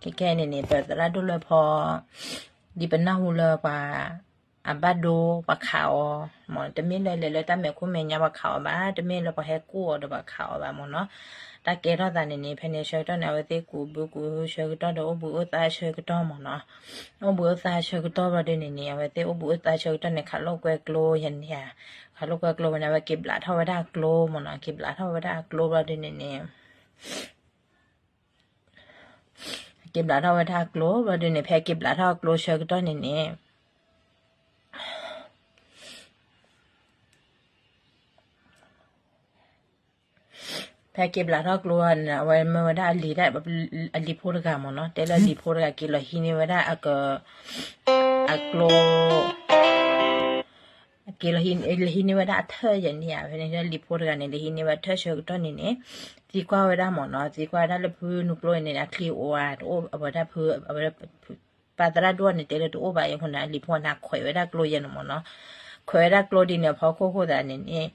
ခဲခဲအံၤန့ၣ်န့ၣ် ပသရၣ်ဒိၣ်လွဲၢ်ဖီ ဒ်ပနၢ်ဟူလၢပှၤ အဘၣ်ဒိပှၤခးအီၤမ့ၢ် တမ့ၢ်လၢလဲၤလၢတၢ်မဲာ်ခိၣ်မဲာ်ညါပှၤခးအီၤဘၣ်, တမ့ၢ်လၢပှၤဟဲကူၣ်အီၤဒီးပှၤခးအီၤဘၣ်မ့ၢ်နီၤ. တၢ်ကဲထီၣ်သးန့ၣ်န့ၣ် ဖဲန့ၣ်ဆၢကတီၢ်န့ၣ် အဝဲသ့ၣ်ကူးဘုကူးဟုဆၢကတီၢ်ဒီးအိၣ်ဘှံးအိၣ်သါဆၢကတီၢ်မ့ၢ်နီၤ. အိၣ်ဘှံးအိၣ်သါဆၢကတီၢ်ဘျီဒုန့ၣ်န့ၣ် အဝဲသ့ၣ်အိၣ်ဘှံးအိၣ်သါဆၢကတီၢ်န့ၣ် ခးလိာ်ကွဲကျိယဲန့ၣ်ဧါ, ခးလိာ်ကွဲကျိဝဲန့ၣ် အဝဲက့ၤဘျးထီၣ်ဝဲဒၣ်ကျိမ့ၢ်နီၤ, က့ၤဘျးထီၣ်ဝဲဒၣ်အကျိဘျီဒုန့ၣ်န့ၣ် က့ၤဘျးထီၣ်ဝဲဒၣ်အကျိဘျီဒုန့ၣ် ဖဲက့ၤဘျးထီၣ်အကျိဆၢကတီၢ်န့ၣ်န့ၣ် ဖဲက့ၤဘျးထီၣ်ကျိန့ၣ် အဝဲမၢဝဲဒၣ်အလံၤဒၣ် အလံၤဖိတဂၤမ့ၢ်နီၤ, တဲလၢအလံၤဖိတဂၤက့ၤလီၤဟံးန့ၢ်ဝဲဒၣ် အကျိ က့ၤလီၤဟံးန့ၢ်ဝဲဒၣ်အထၢၣ်ယဲန့ၣ်ဧါ, ဖဲန့ၣ်လံၤဖိတဂၤန့ၣ် လၢဟံးန့ၢ်ဝဲထၢၣ်ဆၢကတီၢ်န့ၣ်န့ၣ် သံကွၢ်ဝဲဒၣ်မ့ၢ်နီၤ, သံကွၢ်ဝဲဒၣ်လၢဖုနူကျိန့ၣ် အချံအိၣ်ဧါ, တအိၣ်ဝဲဒၣ်ဖု အဝဲဒၣ် ပၢ်သရၣ်ဒိၣ်န့ၣ် တဲလၢတအိၣ်ဘၣ်အဃိန့ၣ် အလံၤဖိန့ၣ် ခွဲးဝဲဒၣ်ကျိယဲန့ၣ်မ့ၢ်နီၤ, ခွဲးဝဲဒၣ်ကျိဒ်န့ၣ် အဖီခိၣ်ဃိသးန့ၣ်န့ၣ်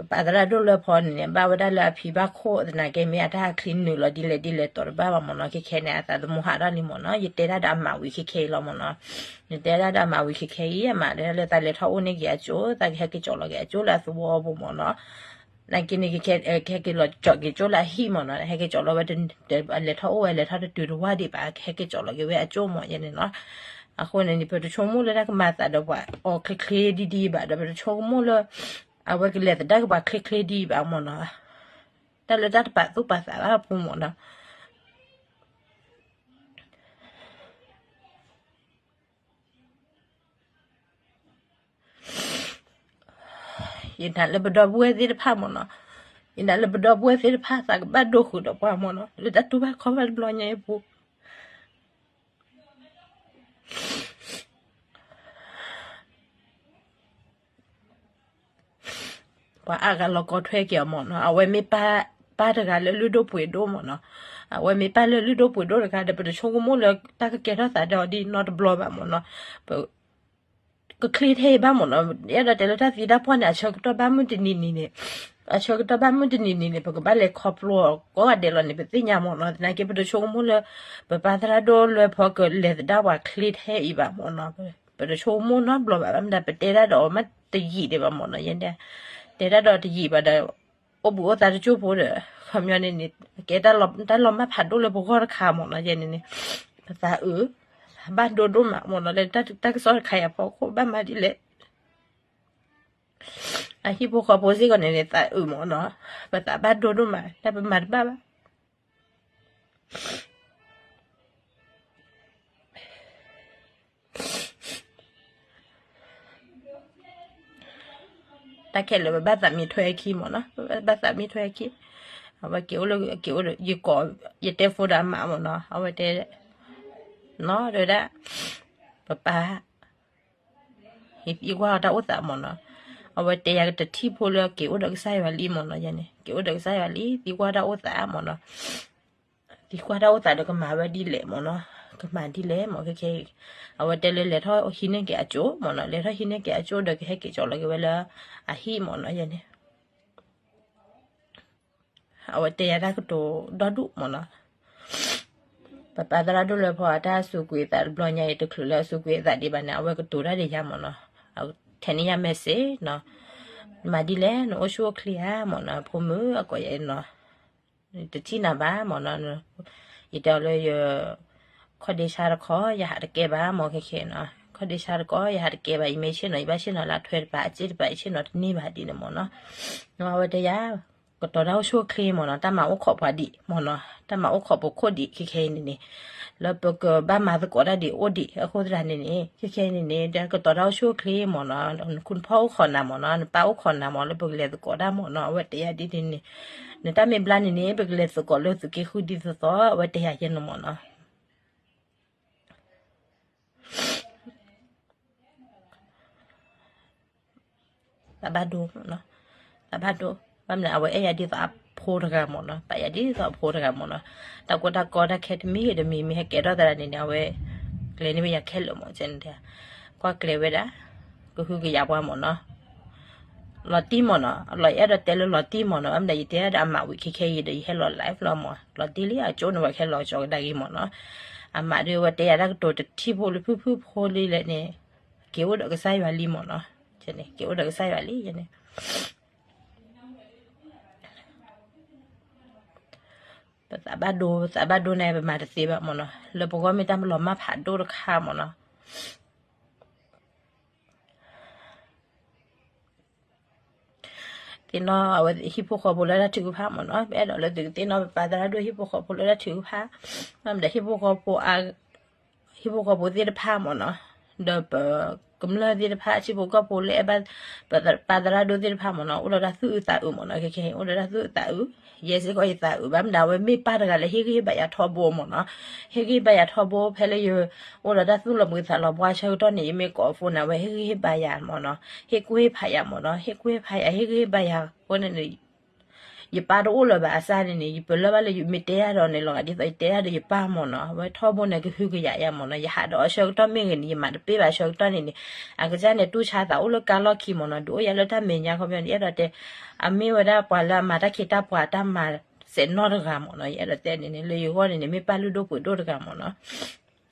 ပၢ်သရၣ်ဒိၣ်လွဲၢ်ဖီန့ၣ်န့ၣ် ဘၣ်ဝဲဒၣ်လၢအဖံဘၣ်ခိၣ်သနာ်က့ မ့ၢ်အတၢ်ချံနုာ်လီၤဒ်လဲၣ်ဒ်လဲၣ်တီးတဘၣ်ဘၣ်မ့ၢ်နီၤ, ခဲခဲန့ၣ် အသးသမူဟးထီၣ်လံမ့ၢ်နီၤ, ယတဲဒၣ်ဒီးအမၤဝံၤခဲခဲအံၤလီၤမ့ၢ်နီၤ, ယတဲဒၣ်ဒီးအမၤဝံၤခဲခဲအံၤ အမၤဒၣ်လၢသးလဲၤထီၣ်အိၣ်န့ၢ်က့ၤအကၠိ သးကဟဲက့ၤကၠီၤလီၤက့ၤအကၠိလၢအသဝီပူၤမ့ၢ်နီၤ, နာ်က့န့ၣ် ကဟဲက့ၤလီၤကၠီၤက့ၤကၠိလၢအဟံၣ်မ့ၢ်နီၤ, ဟဲက့ၤကၠီၤလီၤဝဲ အလဲၤထီၣ်အိၣ်ဝဲ လဲၤထီၣ်တတုၤတဝၢ်ဒံးဘၣ် ကဟဲက့ၤကၠီၤလီၤက့ၤဝဲအကၠိမ့ၢ်ယဲန့ၣ်နီၤ, အဃိန့ၣ်န့ၣ် ပတဆိကမိၣ်လၢတၢ်ကမၤသးဒီးပှၤအီၤချ့ချ့ဒံးဒံးဘၣ်ဒီး ပတဆိကမိၣ်လၢ အဝဲကလဲၤသဒၣ်ကပှၤချ့ချ့ဒံးဘၣ်မ့ၢ်နီၤ, တၢ်လၢတၢ်တပာ်သူၣ်ပာ်သးဘၣ်အပူၤမ့ၢ်နီၤ ယနာ်လၢပဒီပုၢ်ဝဲၢ်သ့ၣ်တဖၣ်မ့ၢ်နီၤ, ယနာ်လၢပဒီပုၢ်ဝဲၢ်သ့ၣ်တဖၣ် သးကဘၣ်ဒိဃုာ်ဒီးပှၤမ့ၢ်နီၤ လၢတၢ်တူၢ်ဘၣ်ခီၣ်ဘၣ်တဘျီညါအံၤပူၤ ပှၤအါဂၤလီၤကီထွဲက့ၤအီၤမ့ၢ်နီၤ, အဝဲမ့ၢ်ပၢ်တဂၤလၢလုၢ်ဒိၣ်ပှ့ၤဒိၣ်မ့ၢ်နီၤ, အဝဲမ့ၢ်ပၢ်လၢလုၢ်ဒိၣ်ပှ့ၤဒိၣ်တဂၤဒီး ပတဆိကမိၣ်လၢတၢ်ကကဲထီၣ်သးဒီးဒ်နီတဘျီဘၣ်မ့ၢ်နီၤ, ပ ကချ့ထဲအံၤဘၣ်မ့ၢ်နီၤ, အဲၣ်ဒိးတဲလၢတၢ်သံတၢ်ပှၢ်န့ၣ် အဆၢကတီၢ်ဘၣ်မုၢ်တနံၤနံၤန့ၣ်, အဆၢကတီၢ်ဘၣ်မုၢ်တနံၤနံၤန့ၣ် ပကဘၣ်လဲၤခီဖျိအီၤကိးဂၤဒဲးလီၤန့ၣ် ပသ့ၣ်ညါမ့ၢ်နီၤ, သနာ်က့ပတဆိကမိၣ်လၢ ပပၢ်သရၣ်ဒိၣ်လွဲဖီကလဲၤသဒၣ်ပှၤချ့ထဲအံၤဘၣ်မ့ၢ်နီၤ, ပတဆိကမိၣ်နီတဘျီဘၣ်, ဘၣ်မနုၤပတဲတၢ်ဒီးအီၤမ့ၢ်တယံာ်ဒံးဘၣ်မ့ၢ်နီၤ, ယဲ တဲတၢ်ဒီးတယံာ်ဘၣ်ဒီး အိၣ်ဘှံးအိၣ်သါတစိၢ်ဖိဒီး ခီပညီန့ၣ်န့ၣ် ကဲတၢ်လီၤမၢ်ဖးဒိၣ်လၢပဂီၢ်တခါမ့ၢ်နီၤ, ယဲန့ၣ်န့ၣ် ပသးအုး သးဘၣ်ဒိဒိၣ်မးမ့ၢ်နီၤ, လၢတၢ်ကစီၣ်တခါအံၤအဖီခိၣ်ဘၣ်မၤဒ်လဲၣ်, အဟံၣ်ဖိဃီဖိစ့ၢ်ကီးန့ၣ်န့ၣ် သးအုးမ့ၢ်နီၤ, ပသးဘၣ်ဒိဒိၣ်မး တၢ်ပမၤတဘၣ်ဘၣ် တၢ်ခဲလၢာ်ပဘၣ်သးမံထွဲအခံမ့ၢ်နီၤ, ပဘၣ်သးမံထွဲအခံ, အဝဲက့ၤအိၣ်လၢ က့ၤအိၣ်ဒီး ယကိး ယတဲဖိဒီးအမါမ့ၢ်နီၤ, အဝဲတဲ နီၤ တဲဝဲဒၣ် ပပၢ် ယသံကွၢ်အီၤတၢ်အိၣ်သးမ့ၢ်နီၤ, အဝဲတဲယၤကတထံၣ်ဖိလၢက့ၤအိၣ်ဒီးကစၢ်ယွၤလံမ့ၢ်နီၤ, ယဲန့ၣ် က့ၤအိၣ်ဒီးကစၢ်ယွၤလံ သံကွၢ်တၢ်အိၣ်သးမ့ၢ်နီၤ, သံကွၢ်တၢ်အိၣ်သးဒီးကမၤဝဲဒ်လဲၣ်မ့ၢ်နီၤ, ကမၤဒ်လဲၣ်မ့ၢ်ခဲခဲအံၤ, အဝဲတဲလၢလဲၤထီၣ်ဟံးန့ၢ်က့ၤအကၠိမ့ၢ်နီၤ, လဲၤထီၣ်ဟံးန့ၢ်က့ၤအကၠိဒီးကဟဲက့ၤကၠီၤလီၤက့ၤဝဲလၢ အဟံၣ်မ့ၢ်နီၤ, ယဲန့ၣ် အဝဲတဲယၤတၢ်ကတိၤဒီဒူၣ်မ့ၢ်နီၤ, ပပၢ်သရၣ်ဒိၣ်လွဲဖီအတၢ်စူးကွံာ်အသးတဘျီညါအံၤ တချုးလၢအစူးကွံာ်အသးဒံးဘၣ်န့ၣ် အဝဲကတိၤတၢ်ဒီးယၤမ့ၢ်နီၤ, ထဲန့ၢ်ယၤ message နီၤ, မၤဒ်လဲၣ် နအိၣ်ဆူၣ်အိၣ်ချ့ဧါမ့ၢ်နီၤ, ဖိမုၣ်အကိးယၤနီၤ, တထံၣ်နၤဘၣ်မ့ၢ်နီၤ, ယတဲအီၤလၢယ ခီၣ်ဒ့ဆါတခီ ယဟးတကဲဘၣ်မ့ၢ်ခဲခဲနီၤ, ခီၣ်ဒ့ဆါတခီ ယဟးတကဲဘၣ်, ယမ့ၢ်ဆ့ၣ်နီၤ ယဘၣ်ဆ့ၣ်နီၤလၢအထွဲတပၤ အစ့ၣ်တပၤ ယဆ့ၣ်နီၤတန့ၢ်ဘၣ်ဒ်န့ၣ်မ့ၢ်နီၤ, အဝဲတဲယၤ ကတီၤတၢ်အိၣ်ဆူၣ်အိၣ်ချ့မ့ၢ်နီၤ, တၢ်မၤအိၣ်ခိးပှၤဒံးမ့ၢ်နီၤ, တၢ်မၤအိၣ်ခိးပခိၣ်ဒံးခဲခဲအံၤန့ၣ်န့ၣ်, လၢပကဘၣ်မၤသကိးတၢ်ဒံးအိၣ်ဒံးအဃိသတးန့ၣ်န့ၣ် ခဲခဲအံၤန့ၣ်န့ၣ် ကတီၤတၢ်အိၣ်ဆူၣ်အိၣ်ချ့မ့ၢ်နီၤ, နခူနဖီၣ်အိၣ်ခိးနၤမ့ၢ်နီၤ, နပၢ်အိၣ်ခိးနၤမ့ၢ် လၢပကလဲၤသကိးတၢ်မ့ၢ်နီၤ, အဝဲတဲယၤဒ်န့ၣ်န့ၣ်, နတၢ်မ့ၢ်ဘျါန့ၣ်န့ၣ် ပကလဲၤသကိးလၢသုးက့ဃုဒ်သိးသိး အဝဲတဲယၤယဲန့ၣ်မ့ၢ်နီၤ. သးဘၣ်ဒိမ့ၢ်နီၤ, သးဘၣ်ဒိ, ဘၣ်မနုၤအဝဲအဲၣ်ယၤဒ်သိးအဖိတဂၤမ့ၢ်နီၤ, ပာ်ယၤဒ်သိးအဖိတဂၤမ့ၢ်နီၤ, တၢ်ကီတၢ်ခဲတမံၤဂ့ၤတမံၤ မ့ၢ်ဟဲကဲထီၣ်သးဒၣ်န့ၣ်န့ၣ် အဝဲကျဲၤန့ၢ်ဝဲယၤခဲလၢာ်မ့ၢ်န့ၣ်, ကွၢ်ကျဲၤဝဲဒၣ်, ကဟုကယာ်ပှၤမ့ၢ်နီၤ. လီၤတံၢ်မ့ၢ်နီၤ, လီၤအဲၣ်ဒိးတဲလၢလီၤတံၢ်မ့ၢ်နီၤ, ဘၣ်မနုၤယတဲဒၣ်အမးဝံၤခဲခဲအံၤဒီး ယဟဲလီၤ live လီၤမ့ၢ်, လီၤတံၢ်လံ အကၠိန့ၣ် ပှၤကဟဲလီၤကၠီကဒါက့ၤမ့ၢ်နီၤ, အမးဒီးဝဲတဲယၤတၢ်ကတိၤတထံၣ်ဖိလၢဖုၣ်ဖုၣ်ဖိလံလဲၣ်န့ၣ်, က့ၤအိၣ်ဒီးကစၢ်ယွၤလံမ့ၢ်နီၤ, က့ၤအိၣ်ဒီးကစၢ်ယွၤလံန့ၣ် ပသးဘၣ်ဒိ ပသးဘၣ်ဒိန့ၣ် ပမၤတသ့ဘၣ်မ့ၢ်နီၤ, လၢပဂီၢ်မ့ၢ်တၢ်လီၤမၢ်ဖးဒိၣ်တခါမ့ၢ်နီၤ. သ့ၣ်နီၣ်အဝဲဟံၣ်ဖိဃီဖိလၢတၢ်ထုကဖၣ်မ့ၢ်နီၤ, ပအဲၣ်ဒိးလၢသုကသ့ၣ်နီၣ်ပပၢ်သရၣ်ဒိၣ်ဟံၣ်ဖိဃီဖိလၢတၢ်ထုကဖၣ်, မ့ၢ်ဒီးဟံၣ်ဖိဃီဖိ ဟံၣ်ဖိဃီဖိသ့ၣ်တဖၣ်မ့ၢ်နီၤ, ဒီးပကမျၢၢ်သ့ၣ်တဖၣ် ထံဖိကီၢ်ဖိလၢအဲၣ်ဘၣ် ပပၢ်သရၣ်ဒိၣ်သ့ၣ်တဖၣ်မ့ၢ်နီၤ, အိၣ်ဒီးတၢ်သူၣ်အုးသးအုးမ့ၢ်နီၤ, ခဲခဲအံၤ အိၣ်ဒီးတၢ်သူၣ်အုးသးအုး, ယဲစ့ၢ်ကီးယသးအုးဘၣ်, မ့ၢ်ဒၣ်ဝဲမ့ၢ်ပၢ်တဂၤလၢဟ့ၣ်ဂံၢ်ဟ့ၣ်ဘါယၤထီဘိမ့ၢ်နီၤ, ဟ့ၣ်ဂံၢ်ဟ့ၣ်ဘါယၤထီဘိ ဖဲလၢယအိၣ်ဒီးတၢ်သူၣ်လီၤမုာ်သးလီၤဘှါဆၢကတီၢ်န့ၣ် ယမ့ၢ်ကိး phone န့ၣ် အဝဲဟ့ၣ်ဂံၢ်ဟ့ၣ်ဘါယၤမ့ၢ်နီၤ, ဟ့ၣ်ကူၣ်ဟ့ၣ်ဖးယၤမ့ၢ်နီၤ, ဟ့ၣ်ကူၣ်ဟ့ၣ်ဖးယၤ ဟ့ၣ်ဂံၢ်ဟ့ၣ်ဘါယၤအဃိန့ၣ် ယပၢ်တအိၣ်လၢၤဘၣ်အစၢ်န့ၣ်န့ၣ် ယပၢၤလၢဘၣ်လၢယမ့ၢ်တဲယၤဒီးန့ၣ် လီၤဂာ်ဒ်သိးယတဲယၤဒီးယပၢ်မ့ၢ်နီၤ, အဝဲထီဘိန့ၣ်ကဟုကယာ်ယၤမ့ၢ်နီၤ, ယဟးဒီးအီၤဆၢကတီၢ်မ့ၢ်ဂ့ၤန့ၣ် ယမၤတပ့ၢ်ဘၣ်ဆၢကတီၢ်န့ၣ်န့ၣ်, အကစၢ်န့ၣ်တူၢ်ဆါသးအိၣ်လၢကါလီၢ်ခံမ့ၢ်နီၤ, ဒုးအိၣ်ယၤလၢတၢ်မဲာ်ညါခီပညီန့ၣ် အဲၣ်ဒိးတဲ, အမ့ၢ်ဝဲဒၣ်ပှၤလၢအမၤတၢ်ခ့တၢ်ပှၤတၢ်မၤစဲးနီၢ်တဂၤမ့ၢ်နီၤ, ယအဲၣ်ဒိးတဲန့ၣ်န့ၣ် လၢယဂီၢ်န့ၣ်န့ၣ် မ့ၢ်ပၢ်လုၢ်ဒိၣ်ပှ့ၤဒိၣ်တဂၤမ့ၢ်နီၤ,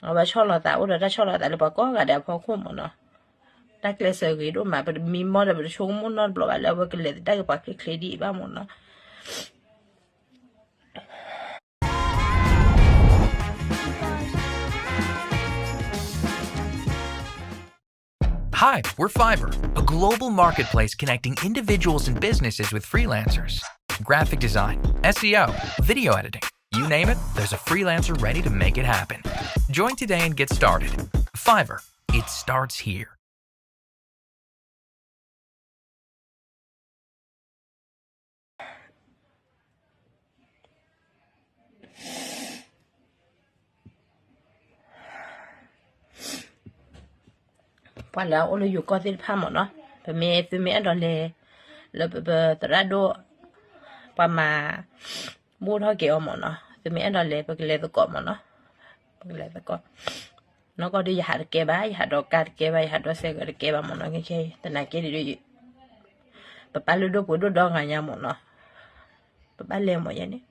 အဝဲဆီၣ်လီၤသးအိၣ်ဒီးတၢ်ဆီၣ်လီၤသးလၢပှၤကိးဂၤဒဲးအဖီခိၣ်မ့ၢ်နီၤ, တၢ်ကျဲးစၢးဂ့ၤဒိၣ်မး ပတမံမီၢ်ဒီးပတဆိကမိၣ်နီတဘျီဘၣ်လၢအဝဲကလဲၤသဒၣ်က့ၤပှၤချ့ချ့ဒ်အံၤဘၣ်မ့ၢ်နီၤ. Hi, we're Fiverr, a global marketplace connecting individuals and businesses with freelancers. Graphic design, S E O, video editing, you name it, there's a freelancer ready to make it happen. Join today and get started. Fiverr, it starts here. ပှၤလၢအအိၣ်လၢယိၤကီၢ်သ့ၣ်တဖၣ်မ့ၢ်နီၤ, ပမ့ၢ်သုမ့ၢ်အဲၣ်ဒိးလဲၤ လၢပသရၣ်ဒိၣ် ပှၤမၤ ဘိၣ်ထီၣ်က့ၤအီၤမ့ၢ်နီၤ, သုမ့ၢ်အဲၣ်ဒိးလဲၤ ပကလဲၤသကိးမ့ၢ်နီၤ, ပကလဲၤသကိး, နီၢ်ကီၢ်ဒုးယဟးတကဲဘၣ်, ယဟးဒီးကါတကဲဘၣ်, ယဟးဒီးစဲးဂၢးတကဲဘၣ်မ့ၢ်နီၤ, ခဲခဲအံၤ သနာ်က့ဒုး ပပၢ်လုၢ်ဒိၣ်ပှ့ၤဒိၣ်ဒီဂၤညါမ့ၢ်နီၤ, ပဘၣ်လဲၤမ့ၢ်ယဲန့ၣ်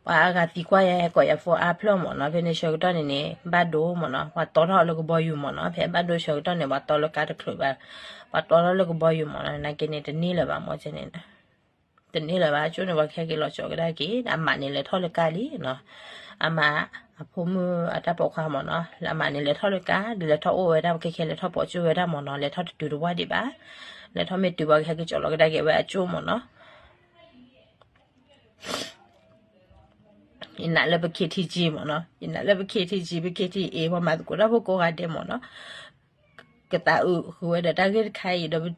ပှၤအါဂၤသံကွၢ်ယၤ ဟဲကိးယၤ phone အါဖျၢၣ်မ့ၢ်နီၤ, ဖဲန့ၣ်ဆၢကတီၢ်န့ၣ်န့ၣ် ဘၣ်ဒိမ့ၢ်နီၤ, ပှၤတီထီၣ်လၢကဘီယူၤမ့ၢ်နီၤ, ဖဲဘၣ်ဒိဆၢကတီၢ်န့ၣ် ပှၤတီလၢကါတချုးဘၣ်, ပှၤတီထီၣ်လၢကဘီယူၤမ့ၢ်နီၤ, နာ်က့န့ၣ် တန့ၢ်လၢၤဘၣ်မ့ၢ်န့ၣ်, တန့ၢ်လၢၤဘၣ်, အကၠိန့ၣ် ပှၤကဟဲက့ၤလီၤကၠီကဒါက့ၤ, အမးန့ၣ်လဲၤထီၣ်လၢကါလံနီၤ, အမး အဖိမုၣ်အတၢ်ပိာ်ခွါမ့ၢ်နီၤ, လၢအမးန့ၣ်လဲၤထီၣ်လၢကါ, ဒုးလဲၤထီၣ်အိၣ်ဝဲဒၣ် ပခဲခဲလဲၤထီၣ်ပိာ်ကၠိဝဲဒၣ်မ့ၢ်နီၤ, လဲၤထီၣ်တတုၤတဝၢ်ဒံးဘၣ်, လဲၤထီၣ်မ့ၢ်တုၤပှၤကဟဲက့ၤကၠီလီၤကဒါက့ၤဝဲအကၠိမ့ၢ်နီၤ. ယနာ်လၢပ K T G မ့ၢ်နီၤ, ယနာ်လၢပ K T G ပ K T A ပှၤမၤသကိးတၢ်ဖိကိးဂၤဒဲးမ့ၢ်နီၤ, ကသးအုးဃုာ်ဝဲဒီးတၢ်ဂ့ၢ်တခါအံၤဒီး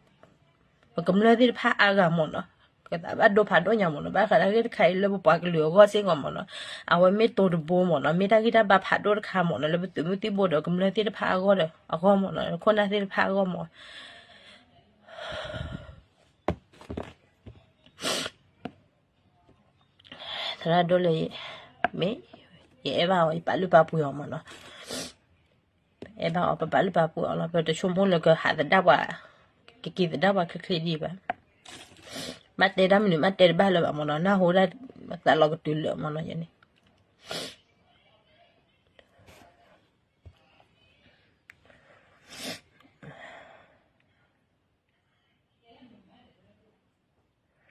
ပကမျၢၢ်သ့ၣ်တဖၣ်အါဂၤမ့ၢ်နီၤ, ကသးဘၣ်ဒိဖးဒိၣ်ညါမ့ၢ်နီၤ, ဘၣ်ဃးတၢ်ဂ့ၢ်တခါအံၤလၢပပှၤကလုာ်အဂီၢ်စ့ၢ်ကီးမ့ၢ်နီၤ, အဝဲမ့ၢ်တိၤတဘိမ့ၢ်နီၤ, မ့ၢ်တၢ်ဂံၢ်တၢ်ဘါဖးဒိၣ်တခါမ့ၢ်နီၤ, လၢပသုးမုၢ်သံၣ်ဘိဒီးကမျၢၢ်သ့ၣ်တဖၣ်အဂီၢ်ဒီး အဂီၢ်မ့ၢ်နီၤ, ခိၣ်နၢ်သ့ၣ်တဖၣ်အဂီၢ်မ့ၢ် သရၣ်ဒိၣ်လၢ မ့ၢ် ယအဲၣ်ဘၣ်အီၤ ယပာ်လုၢ်ပာ်ပှ့ၤအီၤမ့ၢ်နီၤ, အဲၣ်ဘၣ်အီၤ ပပာ်လုၢ်ပာ်ပှ့ၤအီၤလီၤ, ပတဆိကမိၣ်လၢကဟးသဒၣ်ပှၤ ကက့ၤသဒၣ်ပှၤချ့ချ့ဒံးဘၣ်, ဘၣ်တဲတၢ်မနုၤ ဘၣ်တဲတဘၣ်လၢၤဘၣ်မ့ၢ်နီၤ, နၢ်ဟူဒၣ်သးလီၤကတုၤလၢာ်မ့ၢ်နီၤ, ယဲန့ၣ် တၢ်ဂ့ၢ်တၢ်ကျိၤလီၤတိၢ်လီၤဆီလၢအဂၤဒီး ပဘၣ်ဒုး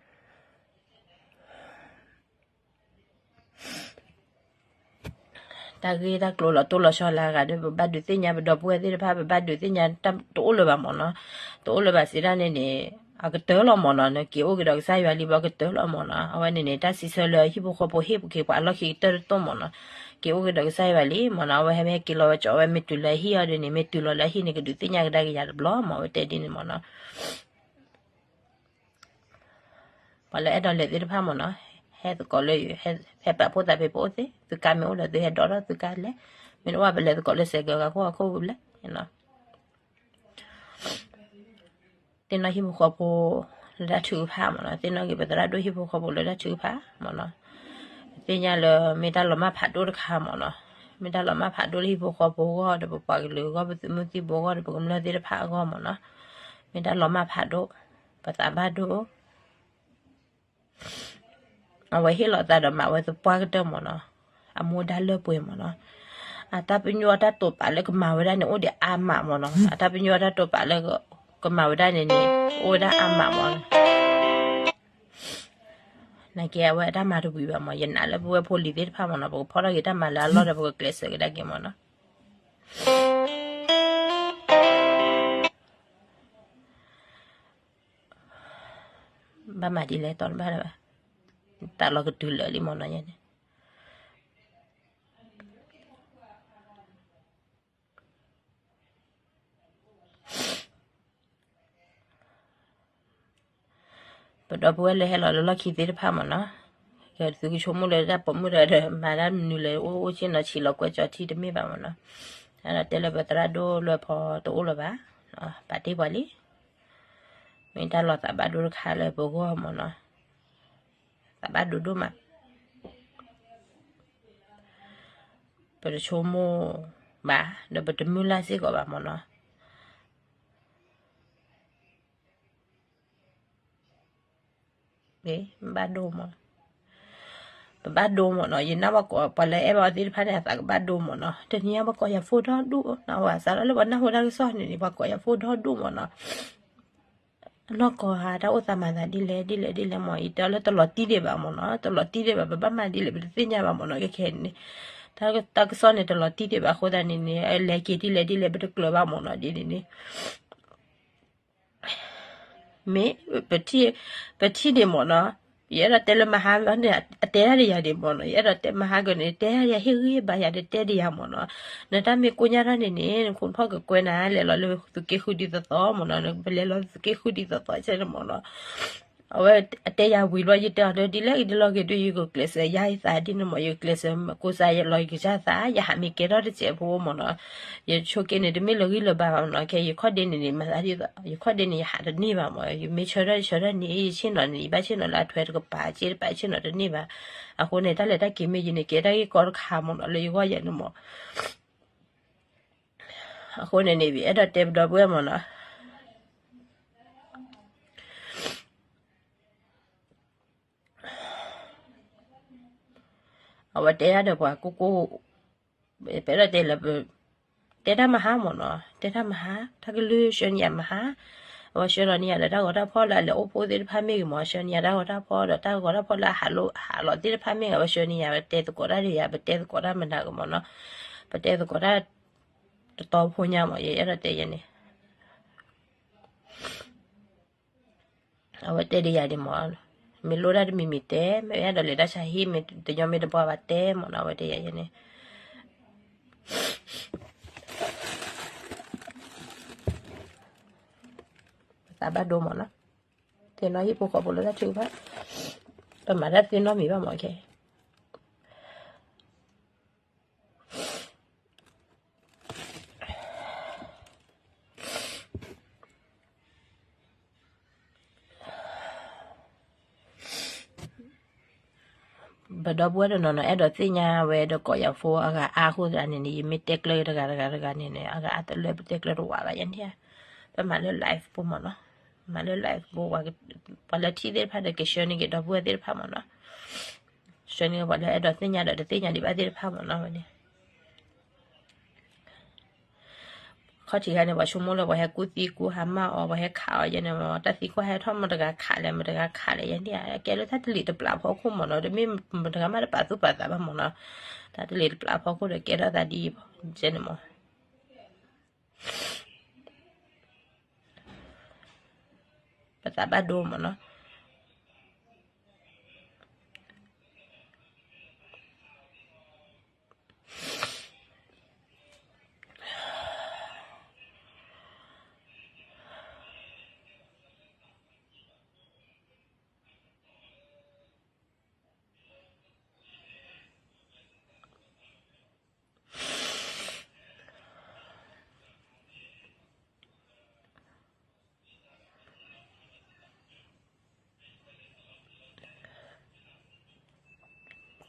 သ့ၣ်ညါပဒီပုၢ်ဝဲၢ်သ့ၣ်တဖၣ်, ပဘၣ်ဒုးသ့ၣ်ညါတၢ်တအိၣ်လၢၤဘၣ်မ့ၢ်နီၤ, တအိၣ်လၢၤဘၣ်စံးဒၣ်န့ၣ်န့ၣ် အကတၢၢ်လီၤမ့ၢ်နီၤ, နက့ၤအိၣ်က့ၤဒီးကစၢ်ယွၤလံ ဘၣ်ကတၢၢ်လီၤမ့ၢ်နီၤ, အဝဲန့ၣ်န့ၣ် တၢ်စံးဆၢလၢဟံၣ်ဖိဃီဖိဟ့ၣ်ပူၤက့ၤပှၤအလီၢ်ခံကတၢၢ်တတိၢ်မ့ၢ်နီၤ, က့ၤအိၣ်က့ၤဒီးကစၢ်ယွၤလံမ့ၢ်နီၤ, အဝဲဟဲမ့ၢ်ဟဲက့ၤလီၤဝဲကၠီဝဲ မ့ၢ်တုၤလၢအဟံၣ်အီၤဒ်န့ၣ် မ့ၢ်တုၤလီၤလၢအဟံၣ်န့ၣ် ကဒုးသ့ၣ်ညါကဒါက့ၤယၤတဘျီမ့ၢ် အဝဲတဲဒ်န့ၣ်မ့ၢ်နီၤ. ပှၤလၢအဲၣ်ဒိးလဲၤသ့ၣ်တဖၣ်မ့ၢ်နီၤ, ဟဲသကိးလၢ ဟဲပာ်ဖှိၣ်သးဖဲပအိၣ်သ့, သုကါမ့ၢ်အိၣ်ဒီးသုဟဲဒိးထီၣ်သုကါလဲၣ်, မ့ၢ်တအိၣ်ဘၣ်ပလဲၤသကိးလၢစဲးကၢးဂၤခိၣ်ဂၤခိၣ်ပူၤလဲၣ်. သ့ၣ်နီၣ်ဟံၣ်ဖိဃီဖိလၢတၢ်ထုကဖၣ်မ့ၢ်နီၤ, သ့ၣ်နီၣ်က့ၤပသရၣ်ဒိၣ်ဟံၣ်ဖိဃီဖိလၢတၢ်ထုကဖၣ်မ့ၢ်နီၤ, သ့ၣ်ညါလၢမ့ၢ်တၢ်လီၤမၢ်ဖးဒိၣ်တခါမ့ၢ်နီၤ, မ့ၢ်တၢ်လီၤမၢ်ဖးဒိၣ်လၢဟံၣ်ဖိဃီဖိအဂီၢ်ဒီး ပပှၤကလုာ်အဂီၢ် ပသုးမုၢ်သံၣ်ဘိအဂီၢ်ဒီး ပကမျၢၢ်သ့ၣ်တဖၣ်အဂီၢ်မ့ၢ်နီၤ, မ့ၢ်တၢ်လီၤမၢ်ဖးဒိၣ်, ပသးဘၣ်ဒိၣ်. အဝဲဟ့ၣ်လီၤသးဒီးမၤဝဲသပှၢ်ကတၢၢ်မ့ၢ်နီၤ, အမူဒါလၢပှဲၤမ့ၢ်နီၤ, အတၢ်ပညိၣ်အတၢ်တိာ်ပာ်လၢကမၤဝဲဒၣ်န့ၣ် အိၣ်ဒံးအါမးမ့ၢ်နီၤ, အတၢ်ပညိၣ်အတၢ်တိာ်ပာ်လၢကမၤဝဲဒၣ်န့ၣ်န့ၣ် အိၣ်ဝဲဒၣ်အါမးမ့ၢ်နီၤ. နာ်က့အဝဲအတၢ်မၤတဝံၤဘၣ်မ့ၢ်, ယနာ်လၢပဝဲဖိလံၤသ့ၣ်တဖၣ်မ့ၢ်နီၤ, ပကဖီၣ်ထီၣ်က့ၤတၢ်မၤလၢအလီၢ်ဒီး ပကကျဲးစၢးကဒါက့ၤမ့ၢ်နီၤ. ဘၣ်မၤဒ်လဲၣ်တီဘၣ်လၢၤဘၣ်, တၢ်လီၤကတုၤလၢာ်လံမ့ၢ်နီၤန့ၣ်. ပဒီပုၢ်ဝဲၢ်လၢဟဲလီၤလၢလီၢ်ခံသ့ၣ်တဖၣ်မ့ၢ်နီၤ, သုကဆိကမိၣ်လၢတၢ်ပိာ်မုၣ်ဒီး မၤတၢ်မနုၤလဲၣ် အိၣ်အိၣ်ဆ့ၣ်နီၤဆံးလီၤကွဲးကၠီထံတမ့ၢ်ဘၣ်မ့ၢ်နီၤ, အဲၣ်ဒိးတဲလၢပသရၣ်ဒိၣ်လွဲဖီတအိၣ်လၢၤဘၣ်, ပာ်တ့ၢ်ပှၤလံ, မ့ၢ်တၢ်လီၤသးဘၣ်ဒိတခါလၢပဂီၢ်မ့ၢ်နီၤ, သးဘၣ်ဒိဒိၣ်မး ပတဆိကမိၣ်ဘၣ်, ဒီးပတမုၢ်လၢ်စ့ၢ်ကီးဘၣ်မ့ၢ်နီၤ. ဘၣ်ဒိမ့ၢ်, ပဘၣ်ဒိမ့ၢ်နီၤ, ယနၢ်ပှၤကိးပှၤလၢအဲၣ်ဘၣ်အီၤသ့ၣ်တဖၣ်န့ၣ် အသးကဘၣ်ဒိမ့ၢ်နီၤ, တနံၤညါပှၤကိးယၤဖိဒီဒူၣ်နီၤ, ဝဲစးထီၣ်လၢပှၤနၢ်ဟူတၢ်ကစီၣ်န့ၣ်န့ၣ် ပှၤကိးယၤဖိဒီဒူၣ်မ့ၢ်နီၤ. အနီၢ်ကီၢ်ဧါ တၢ်အိၣ်သးမၤသးဒ်လဲၣ်ဒ်လဲၣ်ဒ်လဲၣ်မ့ၢ်, ယတဲအီၤလၢတလီၤတံၢ်ဒံးဘၣ်မ့ၢ်နီၤ, တလီၤတံၢ်ဒံးဘၣ် ပဘၣ်မၤဒ်လဲၣ် ပတသ့ၣ်ညါဘၣ်မ့ၢ်နီၤ, ခဲခဲန့ၣ်, တၢ်ကစီၣ်န့ၣ် တလီၤတံၢ်ဒံးဘၣ်အဃိသတးန့ၣ်န့ၣ် လဲၤက့ၤဒ်လဲၣ်ဒ်လဲၣ် ပတကျၢၤဘၣ်မ့ၢ်နီၤ, ဒ်န့ၣ်န့ၣ် မ့ၢ် ပထံၣ်ဒံးမ့ၢ်နီၤ, ယအဲၣ်ဒိးတဲလၢမဟါန့ၣ် အတဲဒၣ်ဒံးယၤဒံးမ့ၢ်နီၤ, ယအဲၣ်ဒိးတဲမဟါကၢန့ၣ် တဲဒၣ်ယၤဟ့ၣ်ဂံၢ်ဘါယၤဒီးတဲဒံးယၤမ့ၢ်နီၤ, နတၢ်မ့ၢ်ကိညၢ်ထီၣ်န့ၣ်န့ၣ် နခိၣ်နဖီၣ်ကကွဲနၤ လဲၤလီၤလၢသုးက့ဃုဒ်သိးသိးမ့ၢ်နီၤ, ပလဲၤလီၤသုးက့ဃုဒ်သိးသိးကဲန့ၣ်မ့ၢ်နီၤ, အဝဲအတဲယၤဝံၤလီၤ ယတဲအီၤဒီး ဒ်လဲၣ်ဂ့ၤဒ်လဲၣ်ဂ့ၤဒီး ယကကျဲးစၢးယါယသးဒ်န့ၣ်မ့ၢ်, ယကကျဲးစၢးကိးစးယလီၤယကစၢ်သး ယဟးမ့ၢ်ကဲထီၣ်တစဲးဖိမ့ၢ်နီၤ, ယဆိက့န့ၣ် တမ့ၢ်လၢဂံၢ်လၢဘါဘၣ်မ့ၢ်နီၤ, ခဲယခီၣ်ဒ့န့ၣ်န့ၣ် မၤသးဒ်သိး ယခီၣ်ဒ့န့ၣ် ယဟးတန့ၢ်ဘၣ်မ့ၢ်, ယမ့ၢ်ဆၢထၢၣ်ဆၢထၢၣ်န့ၣ် ယဆ့ၣ်နီၤန့ၣ် ယဘၣ်ဆ့ၣ်နီၤလၢအထွဲတကပၤက့တပၤဆ့ၣ်နီၤတန့ၢ်ဘၣ်, အဃိန့ၣ် တၢ်လဲၤတၢ်က့ၤမ့ၢ်ယန့ၣ် ကဲတၢ်ဂ့ၢ်ကီတခါမ့ၢ်နီၤ လၢယဂီၢ်ယဲန့ၣ်မ့ၢ် အဃိန့ၣ်န့ၣ် အဲၣ်ဒိးတဲပဒီပုၢ်ဝဲၢ်မ့ၢ်နီၤ, အဝဲတဲဒၣ်ဒီးပှၤကိၢ်ကိၢ်, ပအဲၣ်ဒိးတဲလၢပ, တဲတၢ်မဟါမ့ၢ်နီၤ, တဲတၢ်မဟါ, တၢ်ကလုၢ်ဆှၢန့ၢ်ယၤမဟါ, အဝဲဆှၢလီၤန့ၢ်ယၤဒီးတၢ်ဂီၤတၢ်ဖီၣ်လၢအလဲၤအိၣ်ဖှိၣ်သ့ၣ်တဖၣ်မ့ၢ်ဂ့ၤမ့ၢ်, ဆှၢန့ၢ်ယၤတၢ်ဂီၤတၢ်ဖီၣ်လၢအဟးလိာ်ဟးလီၤသ့ၣ်တဖၣ်မ့ၢ်ဂ့ၤ, အဝဲဆှၢန့ၢ်ယၤ ပတဲသကိးတၢ်ဒီးယၤ ပတဲသကိးတၢ်မနုၤဂ့ၤမ့ၢ်နီၤ, ပတဲသကိးတၢ်တတီဖိညါမ့ၢ်, ယအဲၣ်ဒိးတဲယဲန့ၣ် အဝဲတဲဒ်ယၤဒ်မ့ၢ်, မ့ၢ်လိၣ်တၢ်တမံၤမံၤတဲ, မ့ၢ်အဲၣ်ဒိးလဲၤတၢ်ဆါဟံၣ် မ့ၢ်တညီမ့ၢ်တဘှီဘၣ်တဲမ့ၢ်နီၤ, အဝဲတဲယၤယဲန့ၣ် ပသးဘၣ်ဒိမ့ၢ်နီၤ, တဲနီၤဟံၣ်ဖိဃီဖိလၢတၢ်ထုကဖၣ်, ပမၤတၢ်သ့နီတမံၤဘၣ်မ့ၢ်ခဲ ပဒီပုၢ်ဝဲၢ်တနီၤနီၤ အဲၣ်ဒိးသ့ၣ်ညါဝဲဒီးကိးယၤဖိအဂၤအါအဃိသတးန့ၣ် န့ၣ် ယမ့ၢ်တဲကျၢၤတဂၤတဂၤတဂၤန့ၣ်န့ၣ် အဂၤအါတလၢပတဲကျၢၤတဝးဘၣ်ယဲန့ၣ်, ပမၤလၢ live ဖိမ့ၢ်နီၤ, မၤလၢ live ဖိ, ပှၤလၢထံၣ်သ့ၣ်တဖၣ်ဒီးက share န့ၢ်က့ၤ ဒီပုၢ်ဝဲၢ်သ့ၣ်တဖၣ်မ့ၢ်နီၤ, share န့ၢ်က့ၤပှၤလၢအဲၣ်ဒိးသ့ၣ်ညါဒီးတသ့ၣ်ညါဒံးဘၣ်သ့ၣ်တဖၣ်မ့ၢ်နီၤဝဲန့ၣ် ခီၣ်ထံးခါန့ၣ် ပှၤဆိကမိၣ်လၢပှၤဟဲကူၣ်သံကူၣ်ဟါမၢ်အီၤ ပှၤဟဲခးအီၤယဲန့ၣ်မ့ၢ်, တၢ်သံကွၢ်ဟဲထီၣ်မတၤတဂၤခးလဲၣ် မတၤတဂၤခးလဲၣ်ယဲန့ၣ်, ကဲလၢတၢ်တလံၤတပျးဖီခိၣ်မ့ၢ်နီၤ, တမ့ၢ်မတၤတဂၤမးတပာ်သူၣ်ပာ်သးဘၣ်မ့ၢ်နီၤ, တၢ်တလံၤတပျးဖီခိၣ်ဒီးကဲထီၣ်သးဒ်အံၤယဲန့ၣ်မ့ၢ် ပသးဘၣ်ဒိမ့ၢ်နီၤ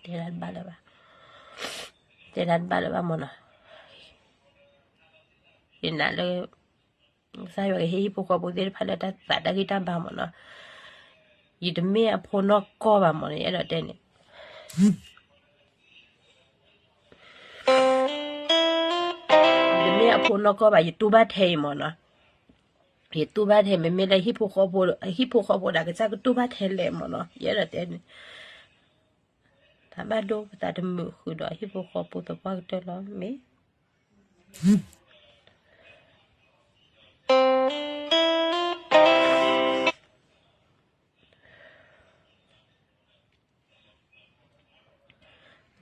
တဲဒၣ်တဘၣ်လၢၤဘၣ်, တဲဒၣ်တဘၣ်လၢၤဘၣ်မ့ၢ်နီၤ, ယနာ်လၢ ကစၢ်ယွၤကဟ့ၣ်ဟံၣ်ဖိဃီဖိသ့ၣ်တဖၣ်လၢတၢ်သးတၢ်ဂံၢ်တၢ်ဘါမ့ၢ်နီၤ. ယတမ့ၢ်အဖိနီၢ်ကီၢ်ဘၣ်မ့ၢ်နီၤ, ယအဲၣ်ဒိးတဲန့ၣ် ယတမ့ၢ်အဖိနီၢ်ကီၢ်ဘၣ်, ယတူၢ်ဘၣ်ထဲအံၤမ့ၢ်နီၤ. ယတူၢ်ဘၣ်ထဲ မ့မ့ၢ်လၢဟံၣ်ဖိဃီဖိ, ဟံၣ်ဖိဃီဖိဒီးကစၢ်ကတူၢ်ဘၣ်ထဲလဲၣ်မ့ၢ်နီၤ, ယအဲၣ်ဒိးတဲန့ၣ်. တၢ်ဘၣ်ဒိ ပသးတမုာ်ဃုာ်ဒီးဟံၣ်ဖိဃီဖိသပှၢ်ကတၢၢ်လီၤ မ့ၢ်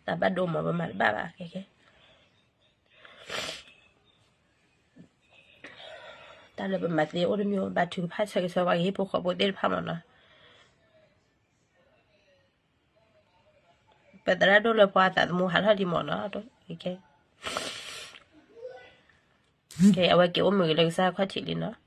တၢ်ဘၣ်ဒိမ့ၢ် ပမၤတဘၣ်ဘၣ်ခဲခဲ, တၢ်လၢပမၤသ့အိၣ်တမံၤ ဘၣ်ထုကဖၣ်ဆၢကဆၢပှၤကဟံၣ်ဖိဃီဖိသ့ၣ်တဖၣ်မ့ၢ်နီၤ. ပသရၣ်ဒိၣ်လွဲၢ်ဖီအသးသမူဟးထီၣ်လံမ့ၢ်နီၤ, အဝဲက့ၤအိၣ်မုာ်က့ၤလၢကစၢ်ခီၣ်ထံးလံနီၤ.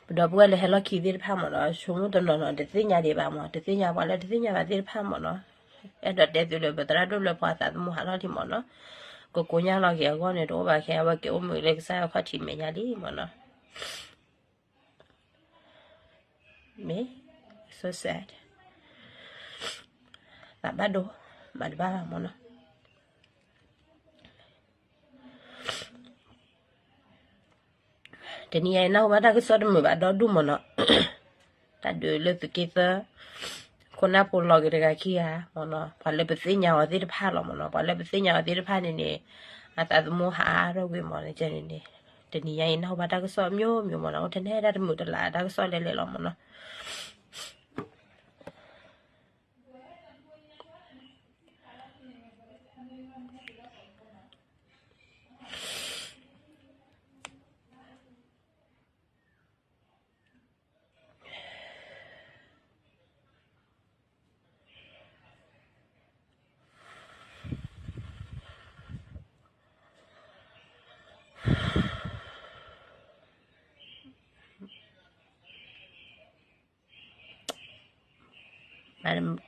ပဒီပုၢ်ဝဲၢ်လၢဟဲလီၢ်ခံသ့ၣ်တဖၣ်မ့ၢ်နီၤ, ဆိကမိၣ်တနီၤနီၤ တသ့ၣ်ညါဒံးဘၣ်မ့ၢ်, တသ့ၣ်ညါပှၤလၢတသ့ၣ်ညါဘၣ်သ့ၣ်တဖၣ်မ့ၢ်နီၤ. အဲၣ်ဒိးတဲသုလၢပသရၣ်ဒိၣ်လွဲၢ်ဖီအသးသမူဟးထီၣ်လံမ့ၢ်နီၤ. ကကိညၢ်လီၤက့ၤအဂီၢ်န့ၣ် တအိၣ်ဘၣ်ခဲ, အဝဲက့ၤအိၣ်မုာ်လၢကစၢ်ခီၣ်ထံးမဲာ်ညါလံမ့ၢ်နီၤ. မ့ၢ် so sad, သးဘၣ်ဒိ မၤတဘၣ်ဘၣ်မ့ၢ်နီၤ. တနံၤအံၤ နၢ်ဟူဘၣ်တၢ်ကစီၣ်တမုာ်ဘၣ်ဒီဒူၣ်မ့ၢ်နီၤ, တၢ်ဒုးလၢသုးက့သၢ ခိၣ်နၢ်ဖိလီၤက့ၤတဂၤခံဂၤမ့ၢ်နီၤ, ပှၤလၢပသ့ၣ်ညါအီၤသ့ၣ်တဖၣ်လီၤမ့ၢ်နီၤ, ပှၤလၢပသ့ၣ်ညါအီၤသ့ၣ်တဖၣ်န့ၣ်န့ၣ် အသးသမူဟးထီၣ်ကွံာ်မ့ၢ်န့ၣ်န့ၣ်, တနံၤညါအံၤ နၢ်ဟူဘၣ်တၢ်ကစီၣ်အမျိုးမျိုးမ့ၢ်နီၤ, အိၣ်ထဲန့ၣ်တၢ်တမုာ်တလၤတၢ်ကစီၣ်လဲၤလဲၤလီၤမ့ၢ်နီၤ.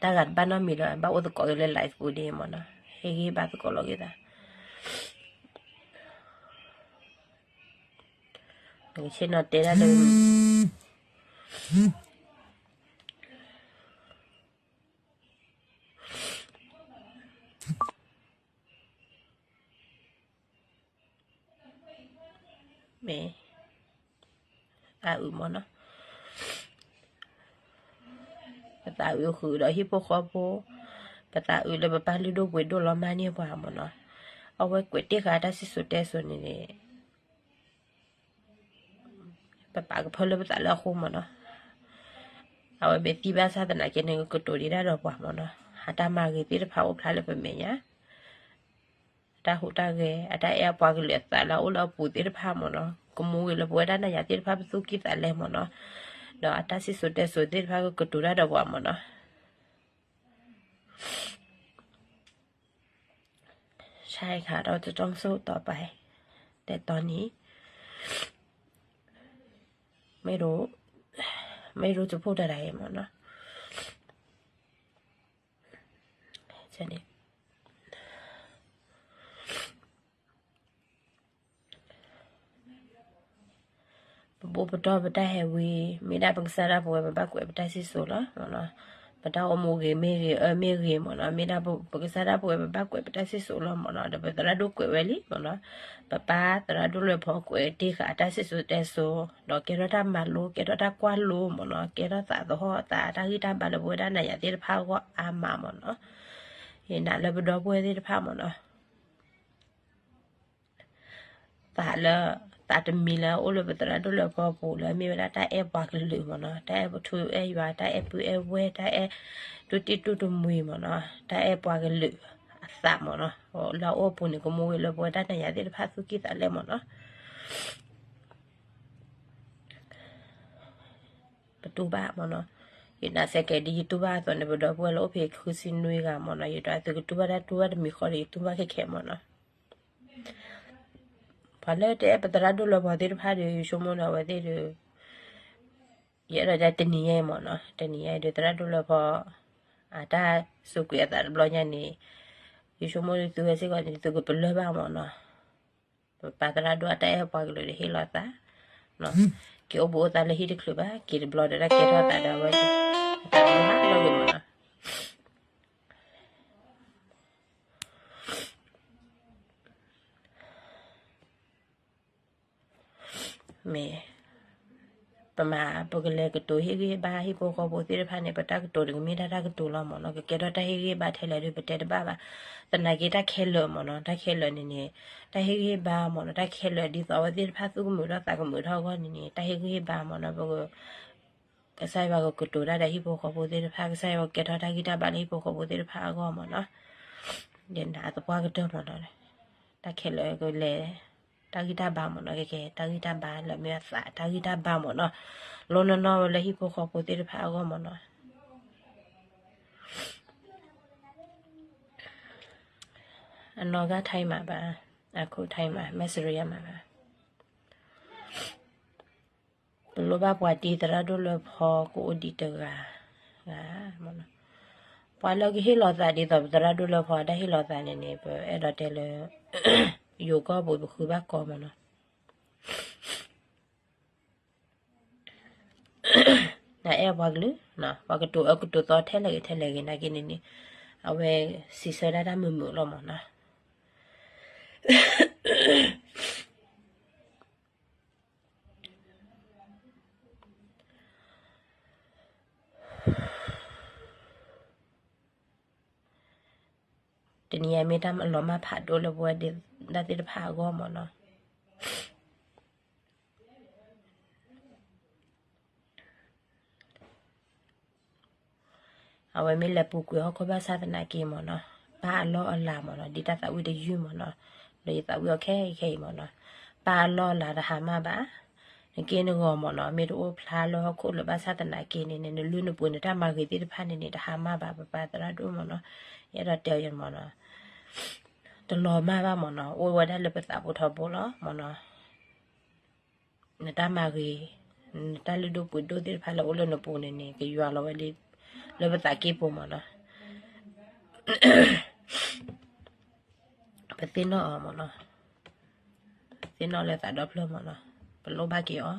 တၢ်ဂၤတဘၣ်နီတမံၤဒီး ဘၣ်အိၣ်သကိးက့ၤလၢ live ပူၤဒ်မ့ၢ်နီၤ, ဟ့ၣ်ဂံၢ်ဘါသကိးလီၤက့ၤသး, ဆ့ၣ်နီၤတဲဒၣ်လၢ မ့ၢ် အအုၣ်မ့ၢ်နီၤ, ပသးအုၣ်ဃုာ်ဒီးဟံၣ်ဖိဃီဖိ, ပသးအုၣ်လၢပပၢ်လုၢ်ဒိၣ်ပှ့ၤဒိၣ်လီၤမၢ်န့ၢ်ပှၤမ့ၢ်နီၤ, အဝဲကွဲးတ့ၢ်ဃာ်တၢ်စံၣ်စိၤတဲစိၤန့ၣ်န့ၣ် ပပာ်ကဖၢလၢပသးလၢအဃိမ့ၢ်နီၤ, အဝဲမ့ၢ်သံဘၣ်ဆၣ်သနာ်က့န့ၣ် ကကတိၤဒံးတၢ်ဒီးပှၤမ့ၢ်နီၤ, အတၢ်မၤဂ့ၤသ့ၣ်တဖၣ်အိၣ်ဖျါလၢပမဲာ်ညါ, အတၢ်ဟူးတၢ်ဂဲၤ, အတၢ်အဲၣ်အပှၤကလုာ်အသးလၢအအိၣ်လၢအပူၤသ့ၣ်တဖၣ်မ့ၢ်နီၤ, ကမူဂ့ၤလၢပဝဲဒၣ်နၤယၤသ့ၣ်တဖၣ်ပသူၣ်ကံၢ်သးလဲမ့ၢ်နီၤ, ဒီးအတၢ်စံၣ်စိၤတဲစိၤသ့ၣ်တဖၣ်ကကတိၤတၢ်ဒီးပှၤမ့ၢ်နီၤ. ใช่ค่ะ เราจะต้องสู้ต่อไป แต่ตอนนี้ ไม่รู้ ไม่รู้จะพูดอะไรมะเนาะ ပဘူၣ်ပတီၢ်ပတၢ်ဟဲဝံၤ မ့ၢ်ဒၣ်ပကစၢ်ဒၣ်ပဝဲ ပဘၣ်ကွဲးပတၢ်စံၣ်စိၤလီၤ. ပတၢ်အိၣ်မူဂ့ၤမ့ၢ်ဂ့ၤ အၢမ့ၢ်ဂ့ၤမ့ၢ်နီၤ, မ့ၢ်ဒၣ်ပကစၢ်ဒၣ်ပဝဲ ပဘၣ်ကွဲးပတၢ်စံၣ်စိၤလီၤမ့ၢ်နီၤ. ဒီးပသရၣ်ဒိၣ်ကွဲးဝဲလံမ့ၢ်နီၤ, ပပၢ်သရၣ်ဒိၣ်လွဲၢ်ဖီကွဲးတ့ၢ်ဃာ်အတၢ်စံၣ်စိၤတဲစိၤ, ဒီးကဲထီၣ်တၢ်မၤလိ ကဲထီၣ်တၢ်ကွၢ်လိမ့ၢ်နီၤ, ကဲထီၣ်သးသဟီၣ်သး တၢ်ဂံၢ်တၢ်ဘါလၢပဝဲဒၣ်နၤယၤသ့ၣ်တဖၣ်အဂီၢ်အါမးမ့ၢ်နီၤ. ယနာ်လၢပဒီပုၢ်ဝဲၢ်သ့ၣ်တဖၣ်မ့ၢ်နီၤ သးလၢ သးတမံၤလၢအအိၣ်လၢပသရၣ်ဒိၣ်လွဲၢ်ဖီပူၤလၢအမ့ၢ်ဝဲဒၣ်တၢ်အဲၣ်ပှၤကလုာ်မ့ၢ်နီၤ, တၢ်အဲၣ်ပထူအဲၣ်ယွၤ တၢ်အဲၣ်ပုၢ်အဲၣ်ဝဲၢ် တၢ်အဲၣ်တူၢ်တံၢ်တူၢ်တမှံၤမ့ၢ်နီၤ, တၢ်အဲၣ်ပှၤကလုာ်အသးမ့ၢ်နီၤ, လၢအအိၣ်အပူၤန့ၣ် ကမူဂ့ၤလၢပဝဲဒၣ်နၤယၤသ့ၣ်တဖၣ်သူၣ်ကံၢ်သးလဲမ့ၢ်နီၤ. ပတူၢ်ဘၣ်မ့ၢ်နီၤ, ယနာ်စဲကဲဒ်ယတူၢ်ဘၣ်အသိးန့ၣ် ပဒီပုၢ်ဝဲၢ်လၢအိၣ်ဖဲဃုဆံနွံဂၤမ့ၢ်နီၤ, ယဒွးသုကတူၢ်ဘၣ်တၢ်တူၢ်ဘၣ်တမံၤဃီဒီး ယတူၢ်ဘၣ်ခဲခဲမ့ၢ်နီၤ. ပှၤလၢတအဲၣ်ပသရၣ်ဒိၣ်လၢဖီသ့ၣ်တဖၣ်ဒီး ယဆိကမိၣ်ဒီးအဝဲသ့ၣ်ဒီး ယအဲၣ်ဒိးဒ်တနံၤညါအံၤမ့ၢ်နီၤ, တနံၤညါအံၤဒီးသရၣ်ဒိၣ်လၢဖီ အတၢ်စူးကွံာ်အသးတဘျီညါန့ၣ် ယဆိကမိၣ်ဒ်သုဝဲစ့ၢ်ကီးန့ၣ် သုကပလၢၢ်ဘၣ်မ့ၢ်နီၤ. ပပၢ်သရၣ်ဒိၣ်အတၢ်အဲၣ်ပှၤကလုာ်ဒီးဟ့ၣ်လီၤသး, က့ၤအိၣ်ဘူးအိၣ်သးလၢဟံၣ်တချုးဘၣ်, က့ၤတဘျီဒီးတၢ်ကဲထီၣ်သးဒီးအဝဲ အတၢ်ကဲထီၣ်သးလီၤမ့ၢ်နီၤ. မ့ၢ် ပမၤ ပကလဲၤကတိၤဟ့ၣ်ဂံၢ်ဟ့ၣ်ဘါဟံၣ်ဖိဃီဖိသ့ၣ်တဖၣ်န့ၣ် ပတၢ်ကတိၤတကမ့ၢ်တၢ်တၢ်ကတိၤလီၤမ့ၢ်နီၤ, ကကဲထီၣ်တၢ်ဟ့ၣ်ဂံၢ်ဟ့ၣ်ဘါထဲလဲၣ်ဒီး ပတဲတဘၣ်ဘၣ်. သနာ်က့တၢ်ခဲလၢာ်မ့ၢ်နီၤ, တၢ်ခဲလၢာ်န့ၣ်န့ၣ် တၢ်ဟ့ၣ်ဂံၢ်ဟ့ၣ်ဘါမ့ၢ်နီၤ, တၢ်ခဲလၢာ်ဒ်သိးအဝဲသ့ၣ်တဖၣ်သူၣ်ကမုာ်ထီၣ်သးကမုာ်ထီၣ်အဂီၢ်န့ၣ်န့ၣ် တၢ်ဟ့ၣ်ဂံၢ်ဟ့ၣ်ဘါမ့ၢ်နီၤ, ပက ကစၢ်ယွၤကကတိၤတၢ်ဒီးဟံၣ်ဖိဃီဖိသ့ၣ်တဖၣ်, ကစၢ်ယွၤကကဲထီၣ်တၢ်ဂံၢ်တၢ်ဘါလၢဟံၣ်ဖိဃီဖိသ့ၣ်တဖၣ်အဂီၢ်မ့ၢ်နီၤ. ယနာ်အသပှၢ်ကတၢၢ်မ့ၢ်နီၤ, တၢ်ခဲလၢာ်ကလဲၤ တၢ်ဂံၢ်တၢ်ဘါမ့ၢ်နီၤ, ကကဲ တၢ်ဂံၢ်တၢ်ဘါလၢမ့ၢ်အသး တၢ်ဂံၢ်တၢ်ဘါမ့ၢ်နီၤ, လိနီၢ်နီၢ်ဝဲလၢဟံၣ်ဖိဃီဖိသ့ၣ်တဖၣ်အဂီၢ်မ့ၢ်နီၤ. အနီၢ်ဂၤထါအံၤမးဘၣ်, အခိၣ်ထါအံၤမး မ့ၢ်စရံယါမးဘၣ်. ပလိၣ်ဘၣ်ပှၤတ့သရၣ်ဒိၣ်လၢဖီကအိၣ်ဒံးတဂၤ, ပှၤလၢကဟ့ၣ်လီၤသးဒ်သိးပသရၣ်ဒိၣ်လၢဖီအတၢ်ဟ့ၣ်လီၤသးန့ၣ်န့ၣ် ပအဲၣ်ဒိးတဲလၢ ယိၤကီၢ်ပူၤပဃုဘၣ်ကီမ့ၢ်နီၤ. နအဲၣ်ပှၤကလုာ်, ပှၤကတိၤအၢကတိၤသီထဲလဲၣ်ဂ့ၤထဲလဲၣ်ဂ့ၤနာ်က့န့ၣ်န့ၣ် အဝဲစံးဆၢဒၣ်တၢ်မုာ်မုာ်လီၤမ့ၢ်နီၤ. တနံၤအံၤမ့ၢ်တၢ်လီၤမၢ်ဖးဒိၣ်လၢပဝဲဒၣ်သ့ၣ်တဖၣ်အဂီၢ်မ့ၢ်နီၤ. အဝဲမ့ၢ်လဲၤပူၤကွံာ်ဟီၣ်ခိၣ်ဘၣ်ဆၣ်သနာ်က့မ့ၢ်နီၤ, ပၢ်အလီၢ်အလၤမ့ၢ်နီၤ, ဒ်တၢ်သးဝံၣ်တယုၢ်မ့ၢ်နီၤ, ဒီးယသးဝံၣ်အီၤခဲအံၤခဲအံၤမ့ၢ်နီၤ, ပၢ်အလီၢ်အလၤတဟါမၢ်ဘၣ်, နက့ၢ်နဂီၤမ့ၢ်နီၤ, မ့ၢ်တအိၣ်ဖျါလၢဟီၣ်ခိၣ်လၢၤဘၣ်ဆၣ်သနာ်က့န့ၣ်န့ၣ် နလုၢ်နပှ့ၤနတၢ်မၤဂ့ၤသ့ၣ်တဖၣ်န့ၣ်န့ၣ် တဟါမၢ်ဘၣ် ပပၢ်သရၣ်ဒိၣ်မ့ၢ်နီၤ, ယအဲၣ်ဒိးတဲအီၤမ့ၢ်နီၤ, တလီၤမၢ်ဘၣ်မ့ၢ်နီၤ, အိၣ်ဝဲဒၣ်လၢပသးပူၤထီဘိလီၤမ့ၢ်နီၤ. နတၢ်မၤဂ့ၤ, နတၢ်လုၢ်ဒိၣ်ပှ့ၤဒိၣ်သ့ၣ်တဖၣ်လၢအိၣ်လၢနပူၤန့ၣ်န့ၣ် ကယွၤလီၤဝဲလံ လၢပသးကံၢ်ပူၤမ့ၢ်နီၤ. ပသ့ၣ်နီၣ်အီၤမ့ၢ်နီၤ, သ့ၣ်နီၣ်လၢသးဒီဖျၢၣ်မ့ၢ်နီၤ, ပလိၣ်ဘၣ်က့ၤအီၤ,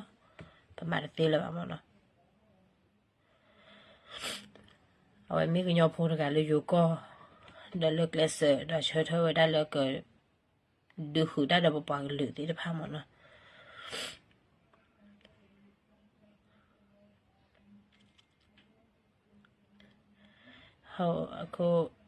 ပမၤတသ့လၢၤဘၣ်မ့ၢ်နီၤ. အဝဲမ့ၢ်ကညီဖိတဂၤလၢယိၤကီၢ်, ဒီးလၢကျဲးစၢး ဒီးဆၢထၢၣ်ဝဲဒၣ်လၢက ဒုးဃုာ်တၢ်ဒီးပပှၤကလုာ်သ့ၣ်တဖၣ်မ့ၢ်နီၤ. အခိၣ်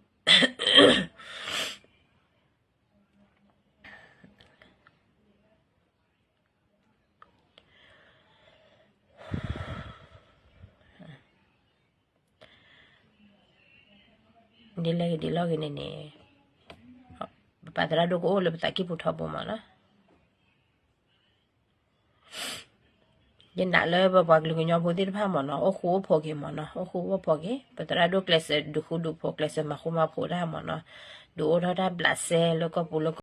ဒ်လဲၣ်ဂ့ၤဒ်လဲၣ်ဂ့ၤန့ၣ်န့ၣ်, ပပၢ်သရၣ်ဒိၣ်ကအိၣ်လၢပသးကံၢ်ပူၤထီဘိမ့ၢ်နီၤ. ယနာ်လၢပပှၤကလုာ်ကညီဖိသ့ၣ်တဖၣ်မ့ၢ်နီၤ, အိၣ်ဃူအိၣ်ဖိးက့ၤမ့ၢ်နီၤ, အိၣ်ဃူအိၣ်ဖိးက့ၤ, ပသရၣ်ဒိၣ်ကျဲးစၢးဒုးဃူဒုးဖိး ကျဲးစၢးမၤဃူမၤဖိးတၢ်မ့ၢ်နီၤ, ဒုးအိၣ်ထီၣ်တၢ်ဘျးစဲလၢကီၢ်ပူၤလၢ